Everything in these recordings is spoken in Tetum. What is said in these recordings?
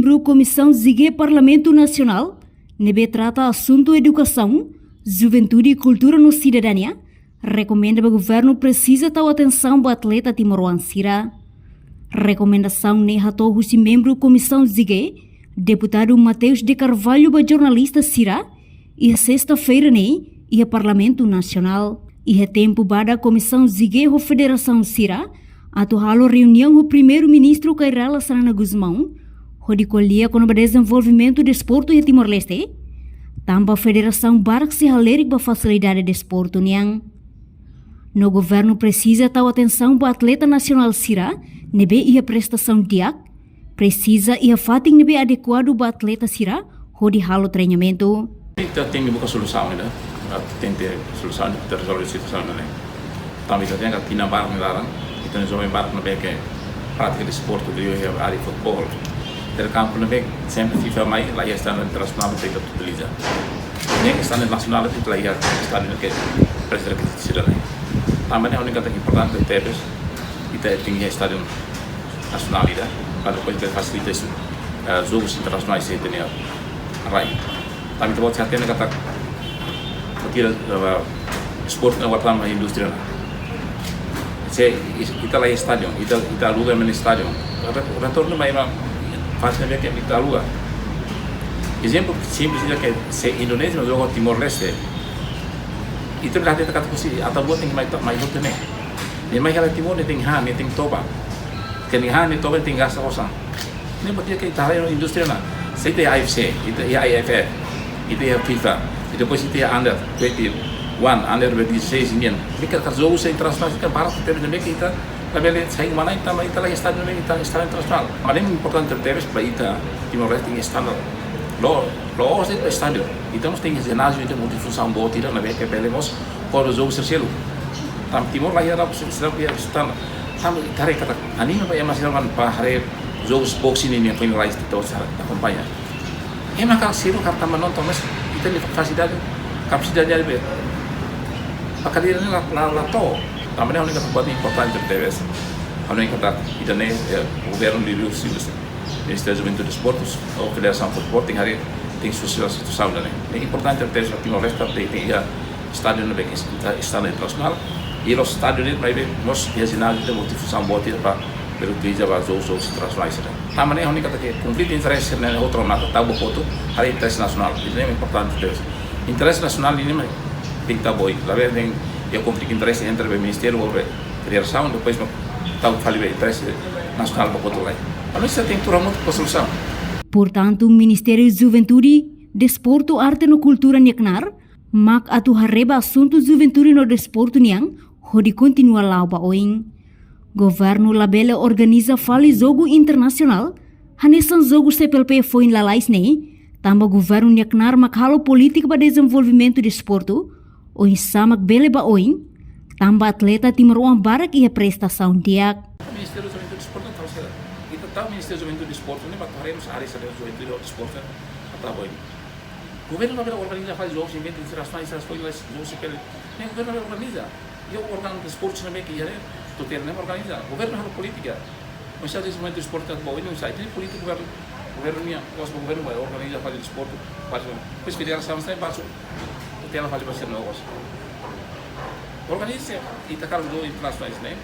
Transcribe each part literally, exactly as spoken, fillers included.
Membru Komisaun Zige Parlamentu Nasionál, ne'ebé trata asuntu edukasaun, juventude, kultura no sidadania, rekomenda ba governu presiza tau atensaun ba atleta timoroan sira. Rekomendasaun ne'e hato'o husi membru Komisaun Zige, Deputadu Mateus de Carvalho ba jornalista sira, iha sesta-feira ne'e, iha Parlamentu Nasionál. Iha tempu badak Komisaun Zige ho federasaun sira atu halo reuniaun ho Primeiru-Ministru Kay Rala Xanana Gusmão, hodi ko'alia kona-ba dezenvolvimentu desportu iha Timor-Leste, tanba federasaun barak sei halerik ba fasilidade desportu nian. No governu presiza tau atensaun ba atleta nasionál sira ne'ebé iha prestasaun di'ak, presiza iha fatin ne'ebé adekuadu ba atleta sira hodi halo treinamentu. Ita tenke buka solusaun, ita tenke solusaun, ita rezolve situasaun ne'e. Tanba ita tenke tina barak ne'e laran, ita-nia joven barak ne'ebé ke pratika desportu, liuliu iha área futeból. Iha kampu ne'ebé sempre FIFA mai, la iha standar internasionál, ita utiliza. Ne'e standar nasionál, ita la iha standar ke presiza ke sira ne'e. Tanba ne'e, ha'u hanoin katak importante tebes, ita tenke iha stadion nasionál ida, para depois bele fasilita isu, eh, jogus internasionais sei tenke rai. Tanba ita-boot hatene katak, buat ida, eh, esporte ne'e buat tama indústria ne'e. Se is-, ita la iha stadion, ita, ita aluga ema nia stadion. Re-, retornu mai ema fase ne'ebé ke ita aluga. Ezemplu simples ida ke se Indonézia mak joga Timor-Leste, ita bele hatene katak husi Atambua tenke mai to-, mai hotu ne'e. Nia mai hela Timor, nia tenke han, nia tenke toba. Ke nia han, nia toba, nia tenke gasta osan. Ne'e buat ida ke ita haree indústria ne'e. Se ita iha A F C, ita iha A F F, ita iha FIFA, i depois ita iha under twenty-one, under dezasseis nian. Ne'ebé ke jogu sei internasionál, sei barak tebes, ne'ebé ke ita labele sai uma-na'in tanba ita la iha stadion ne'e, ita stadion internasionál. Maibé importante tebes ba ita Timor-Leste iha standar. La'ós, la'ós de'it stadion. Ita mós tenke iha jináziu, ita multifunsaun boot ida ne'ebé ke bele mós kobra jogu sira seluk. Tanba Timor la iha, la iha, la iha standar. Tanba ita haree katak anima ba ema sira mak ba haree jogu boxing nian, foin rai ita-boot sira akompaña. Ema karik seluk karik tanba nonton, mas ita-nia fasilidade, kapasidade ne'ebé ba kadeira ne'e la, la, la to'o. Tanba ne'e ha'u hanoin katak buat importante tebes. Ha'u hanoin katak ita-nia, eh, governu liuliu husi Ministériu Juventude e Desportus, ou Federasaun Futeból, tenke haree, tenke sosializa situasaun ne'e. Ne'e importante tebes ba Timor-Leste, tenke, tenke iha stadion ne'ebé ke esta-, standar internasionál, i la'ós stadion ne'e, maibé mós iha jináziu ida multifunsaun boot ida para bele utiliza ba jogu, jogu internasionál sira. Tanba ne'e ha'u hanoin katak konflitu interese ne'e hotu ona, tau ba hotu, haree interese nasionál. Ida-ne'e importante tebes. Interese nasionál ne'e mak tenke tau ba oin. Labele iha konflitu interese entre be ministériu ou be federasaun, depois mak tau fali be interese nasionál ba hotu lai. Ha'u hanoin sira tenke tuur hamutuk ba solusaun. Portantu, Ministériu Juventude, Desportu, Arte no Kultura nia knaar mak atu haree ba asuntu juventude no desportu nian hodi kontinua la'o ba oin. Governu labele organiza fali jogu internasionál, hanesan jogu C P L P foin lalais ne'e, tanba governu nia knaar mak halo polítika ba dezenvolvimentu desportu, oinsá mak bele ba oin, tanba atleta timoroan barak iha prestasaun di'ak. Ministériu Juventude Desportu tau sira. Ita tau Ministériu Juventude Desportu ne'e ba haree mós área sira juventude no desportu, atu ba oin. Governu labele organiza fali jogu, se inventa sira, sira, sira, sira, jogu C P L P. Ne'e governu labele organiza. Iha órgaun desportu ne'ebé ke iha ne'e, tutela ne'e organiza. Governu halo polítika. Oinsá dezenvolvimentu desportu atu ba oin, oinsá ita-nia polítika governu, governu nian, loos governu ba organiza fali desportu, fali, depois federasaun sai basu, tutela fali ba sira-nia loos. Organiza, ita karik jogu internasionál ne'e,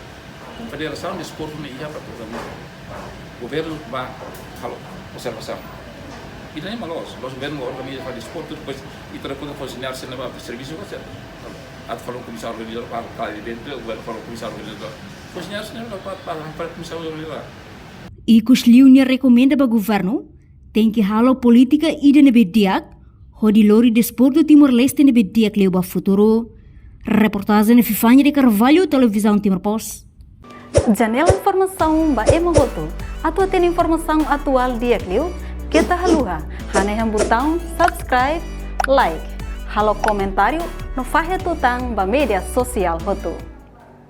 Konfederasaun Desportu ne'e iha para organiza. Governu ba halo observasaun. Ida-ne'e mak loos, loos governu organiza fali desportu, depois ita rekolla funsionáriu sira-ne'e ba servisu ba sira. Atu fali komisaun organizadór, ba, ba eventu, governu fali komisaun organizadór. Funsionáriu sira-ne'e ba, ba, ba, ba komisaun organizadór. Ikus liu nia rekomenda ba governu, tenke halo polítika ida ne'ebé di'ak, hodi lori desportu Timor-Leste ne'ebé di'ak liu ba futuru. Reportajen Epifania de Carvalho, Televizaun Timor Post. Janela informasaun ba ema hotu. Atu hatene informasaun atuál di'ak liu, keta haluha hanehan butaun subscribe, like, halo komentáriu no fahe tutan ba média sosiál hotu.